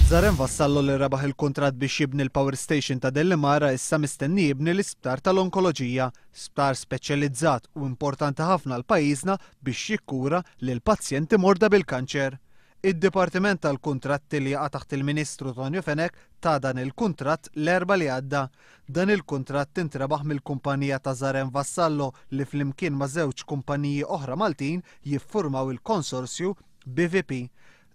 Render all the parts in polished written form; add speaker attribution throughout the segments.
Speaker 1: Zaren Vassallo li rebaħ il-kuntratt biex jibni l-power station ta' Delimara issa mistenni jibni l-isptar tal-onkoloġija, sptar speċjalizzat u importanti ħafna għal pajjiżna biex jikkura lil pazjenti morda bil-kanċer. Id-Dipartiment tal-Kuntratti li jaqa' taħt il-Ministru Tonio Fenech ta dan il-kuntratt l-Erbgħa li għadda. Dan il-kuntratt intrebaħ mill-kumpanija ta' Zaren Vassallo li flimkien ma' żewġ kumpaniji oħra Maltin jiffurmaw il-konsorzju BVP.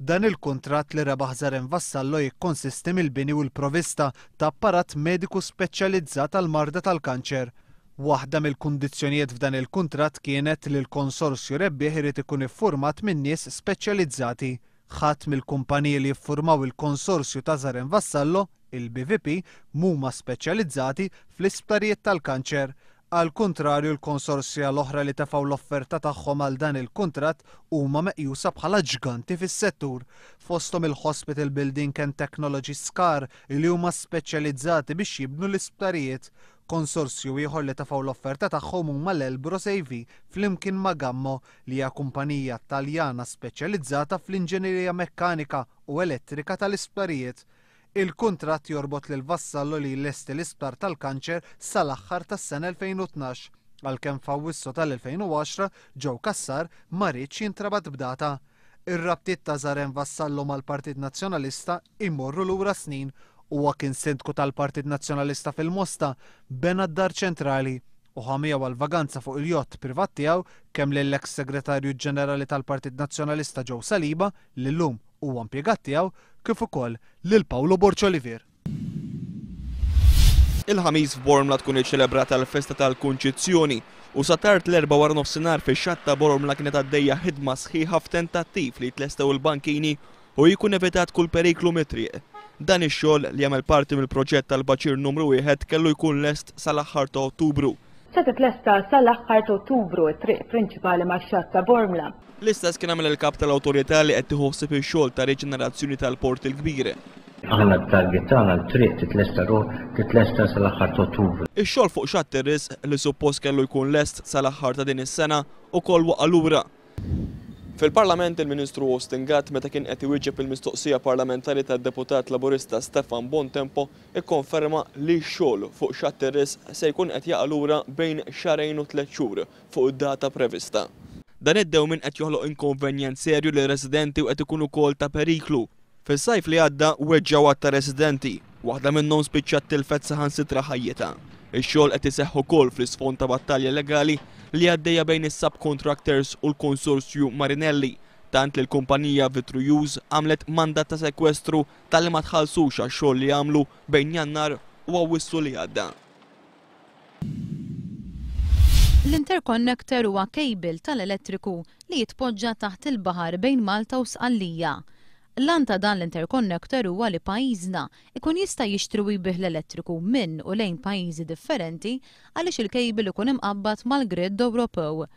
Speaker 1: Dan il-kuntratt li rebaħ Zaren Vassallo jikkonsisti mill-bini u l-provista ta' apparat mediku speċjalizzat għall-marda tal-kanċer. Waħda mill-kundizzjonijiet f'dan il-kuntratt kienet li l-konsorzju rebbieħ irid ikun iffurmat minn nies speċjalizzati. Ħadd mill-kumpaniji li jiffurmaw il-konsorzju ta' Zaren Vassallo, il-BVP, mhuma speċjalizzati fl-isptarijiet tal-kanċer. Għall-kuntrarju l-konsorzja l-oħra li tefgħu l-offerta tagħhom għal dan il-kuntratt huma meqjusa bħala ġganti fis-settur. Fosthom il-Hospital Building and Technology SCAR li huma speċjalizzati biex jibnu l-isptarijiet. Konsorzju ieħor li tefgħu l-offerta tagħhom huma l-Elbros AV flimkien ma' Gammo li hija kumpanija Taljana speċjalizzata fl-inġinerija mekkanika u elettrika tal-isptarijiet. Il-kuntratt jorbot lil Vassallo li jlesti l-isptar tal-kanċer sal-aħħar tas-sena 2012, għalkemm f'Awwissu tal-2010 Joe Cassar ma riedx jintrabat b'data. Ir-rabtiet ta' Zaren Vassallo mal-Partit Nazzjonalista jmorru lura snin. Huwa kien Sindku tal-Partit Nazzjonalista fil-Mosta, bena d-Dar Ċentrali u ħa miegħu għal vaganza fuq il-jott privat tiegħu kemm lill-eks Segretarju Ġenerali tal-Partit Nazzjonalista Joe Saliba, li llum huwa impjegat tiegħu, kif ukoll lil Paolo Borg Olivier.
Speaker 2: Il-Ħamis f'Bormla tkun iċċelebrata l-festa tal-Kunċizzjoni u sa tard l-Erbgħa waranofsinhar fix-xatt ta' Bormla kienet għaddejja ħidma sħiħa f'tentattiv li jitlestew il-bankini u jkun evitat kull periklu mit-triq. Dan ix-xogħol, li jagħmel parti mill-proġett tal-Baċir Numru Wieħed, kellu jkun lest sal-aħħar ta' Ottubru.
Speaker 3: Se titlesta sal-aħħar ta' Ottubru t-triq prinċipali max-xatt ta' Bormla.
Speaker 2: L-istess kien għamel il-Kap tal-Awtorità li qed tieħu ħsieb ix-xogħol ta' riġenerazzjoni tal-Port il-Kbir.
Speaker 4: Aħna t-target tagħna l-triq titlesta titlesta sal-aħħar ta' Ottubru.
Speaker 2: Ix-xogħol fuq Xatt ir-Risq, li suppost kellu jkun lest sal-aħħar ta' din is-sena, ukoll waqa' lura. Fil-Parlament il-Ministru Austin Gatt meta kien qed iwieġeb il-mistoqsija parlamentari tad-Deputat Laburista Stefan Bontempo ikkonferma li x-xogħol fuq Xatt ir-Risq se jkun qed jaqa' lura bejn xahrejn u tlett xhur fuq id-data prevista. Dan id-dewmien qed joħloq inkonvenjent serju lir-residenti u qed ikun ukoll ta' periklu. Fis-sajf li għadda weġġgħu għadd ta' residenti, waħda minnhom spiċċat tilfet saħansitra ħajjitha. Ix-xogħol qed iseħħ ukoll fl-isfond ta' battalja legali li għaddejja bejn is-subcontractors u l-konsorzju Marinelli, tant li l-kumpanija Vitruuse għamlet mandat ta' sekwestru talli ma tħallsux għax-xogħol li għamlu bejn Jannar u Awwissu li għadda.
Speaker 5: L-interconnector huwa cable tal-elettriku li jitpoġġa taħt il-baħar bejn Malta u Sqallija. L-għan ta' dan l-interconnector huwa li pajjiżna jkun jista' jixtri u jbigħ l-elettriku minn u lejn pajjiżi differenti għaliex il-cable ikun imqabbad mal-grid Ewropew.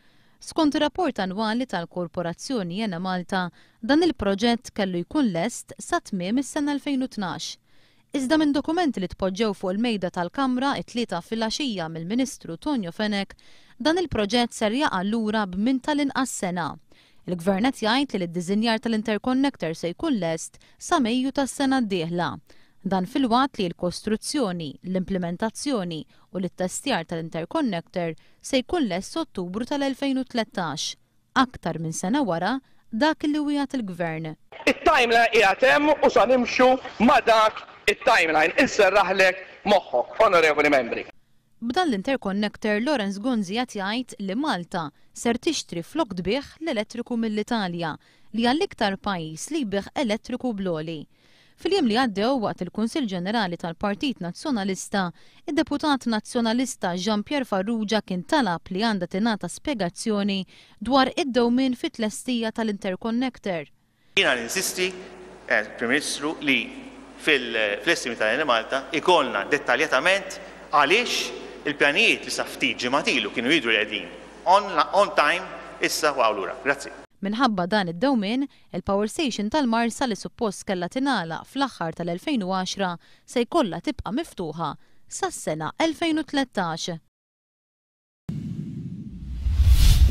Speaker 5: Skont ir-rapport annwali tal-Korporazzjoni Enemalta, dan il-proġett kellu jkun lest sa tmiem is-sena 2012. Iżda minn dokumenti li tpoġġew fuq il-mejda tal-Kamra t-Tlieta filgħaxija mill-Ministru Tonio Fenech, dan il-proġett ser jaqa' lura b'minn tal-inqas sena. Il-Gvern qed jgħid li l-iddiżinjar tal-interconnector se jkun lest sa Mejju tas-sena d-dieħla. Dan filwaqt li l-kostruzzjoni, l-implimentazzjoni u l-ittestjar tal-interconnector se jkun lest s'Ottubru tal-2013. aktar minn sena wara dak li wiegħed il-Gvern.
Speaker 6: It-timeline qiegħed hemm u sa nimxu ma' dak it-timeline. Inserraħlek moħħok, Onorevoli Membri.
Speaker 5: B'dan l-interconnector Lawrence Gonzi qed jgħid li Malta ser tixtri flok tbigħ l-elettriku mill-Italja li hija l-iktar pajjiż li jbigħ elettriku bl-għoli. Fil-jiem li għaddew waqt il-Kunsill Ġenerali tal-Partit Nazzjonalista, id-Deputat Nazzjonalista Jean Pierre Farrugia kien talab li għandha tingħata spjegazzjoni dwar id-dewmien fit-tlestija tal-interconnector.
Speaker 7: Jiena ninsisti, Prim Ministru, li fl-estimi tal-Enemalta jkollna dettaljatament għaliex il-pjanijiet li sa ftit ġimgħat ilu kienu jidhru li qegħdin on time issa waqgħu lura. Grazzi.
Speaker 5: Minħabba dan id-dewmien, Il-power station tal-Marsa li suppost kellha tingħalaq fl-aħħar tal-2010 se jkollha tibqa' miftuħa sas-sena 2013.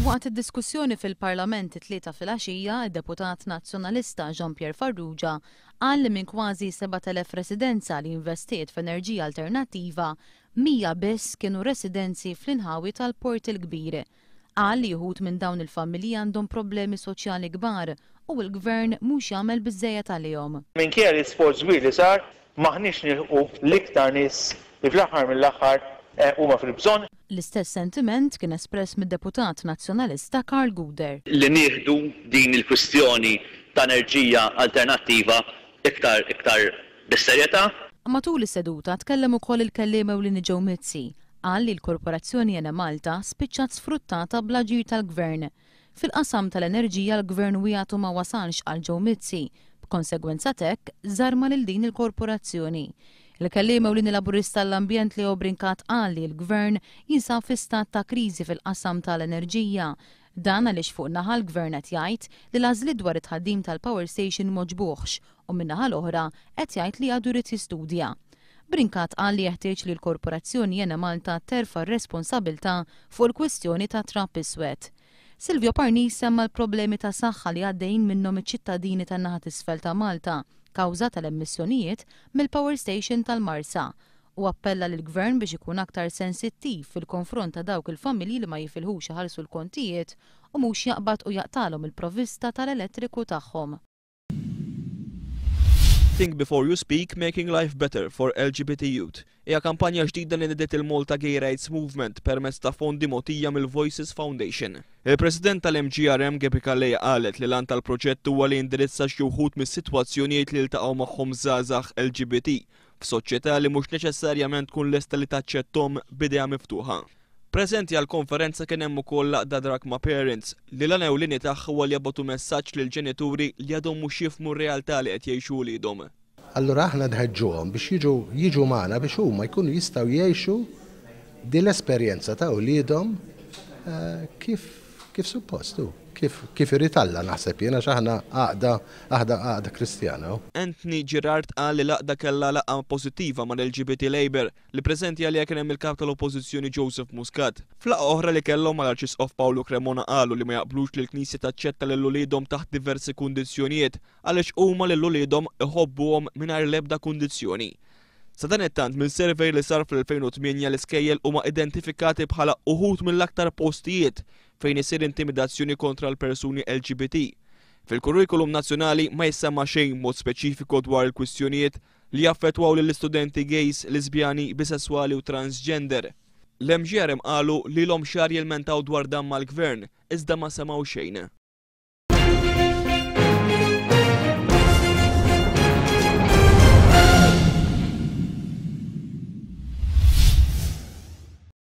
Speaker 5: Waqt id-diskussjoni fil-Parlament it-Tlieta filgħaxija, id-deputat Nazzjonalista Jean Pierre Farrugia qal li minn kważi 7,000 residenza li investiet f'enerġija alternattiva, 100 biss kienu residenzi fl-inħawi tal-Port il-Kbir. Qal li uħud minn dawn il-familji għandhom problemi soċjali kbar u l-Gvern mhux jagħmel biżżejjed għalihom.
Speaker 6: Minkejja l-isforz kbir li sar, m'aħniex nilħqu l-iktar nies li fl-aħħar mill-aħħar huma fil-bżonn.
Speaker 5: L-istess sentiment kien espress mid-deputat Nazzjonalista Karl Gouder.
Speaker 8: Li nieħdu din il-kwistjoni ta' enerġija alternattiva iktar iktar bis-serjetà.
Speaker 5: Matul is-seduta tkellem ukoll il-kelliem ewlieni Joe Mizzi. Qal li l-Korporazzjoni Enemalta spiċċat sfruttata bl-aġir tal-Gvern. Fil-qasam tal-enerġija l-Gvern wiegħed u ma wasalx, qal Joe Mizzi. B'konsegwenza t'hekk, żarma lil din il-korporazzjoni. Il-kelliem ewlieni Laburista għall-Ambjent Leo Brincat qal li l-Gvern jinsab fi stat ta' kriżi fil-qasam tal-enerġija. Dan għaliex fuq naħa l-Gvern qed jgħid li l-għażliet dwar it-tħaddim tal-power station m'għoġbuhx u min-naħa l-oħra qed jgħid li għadu jrid jistudja. Brincat qal li jeħtieġ li l-Korporazzjoni Enemalta terfa' r-responsabilità fuq il-kwistjoni tat-trab iswed. Silvio Parnis semma l-problemi ta' saħħa li għaddejjin minnhom iċ-ċittadini tan-naħa t'isfel ta' Malta kawża tal-emissjonijiet mill-power station tal-Marsa u appella lill-Gvern biex ikun aktar sensittiv fil-konfront ta' dawk il-familji li ma jifilħux iħallsu l-kontijiet u mhux jaqbad u jaqtagħlhom il-provvista tal-elettriku tagħhom.
Speaker 2: Think Before You Speak, Making Life Better for LGBT Youth hija kampanja ġdida li nediet il-Malta Gay Rights Movement permezz ta' fondi mogħtija mill-Voices Foundation. Il-President tal-MGRM Gaby Calleja qalet li l-għan tal-proġett huwa li jindirizza xi wħud mis-sitwazzjonijiet li jiltaqgħu magħhom żgħażagħ LGBT f'soċjetà li mhux neċessarjament tkun lesta li taċċetthom b'idejha miftuħa. Preżenti għall-konferenza kien hemm ukoll l-għaqda Drachma Parents li l-għan ewlieni tagħha huwa li jabgħatu messaġġ lill-ġenituri li għadhom mhux jifhmu r-realtà li qed jgħixu uliedhom.
Speaker 9: Allura aħna nħeġġuhom biex jiġu jiġu magħna biex huma jkunu jistgħu jgħixu din l-esperjenza ta' uliedhom kif kif suppost hu, kif kif irid Alla naħseb jien għax aħna għaqda aħda għaqda Kristjana.
Speaker 2: Anthony Girard qal li l-għaqda kellha laqgħa pożittiva mal-LGBT Labour li preżenti għaliha kien hemm il-Kap tal-Oppożizzjoni Joseph Muscat. F'laqgħa oħra li kellhom mal-Arċisqof Pawlu Cremona qalu li ma jaqblux li l-Knisja taċċetta lil uliedhom taħt diversi kundizzjonijiet għaliex huma lil uliedhom iħobbuhom mingħajr l-ebda kundizzjoni. Sadanittant minn survey li sar fl-2008 l-iskejjel huma identifikati bħala uħud mill-aktar postijiet fejn isir intimidazzjoni kontra l-persuni LGBT. Fil-kurrikulum nazzjonali ma jissemma xejn mod speċifiku dwar il-kwistjonijiet li jaffettwaw lill-istudenti gays, lesbjani, bisesswali u transgender. L-MGRM qalu li ilhom xahar jilmentaw dwar dan mal-Gvern, iżda ma semgħu xejn.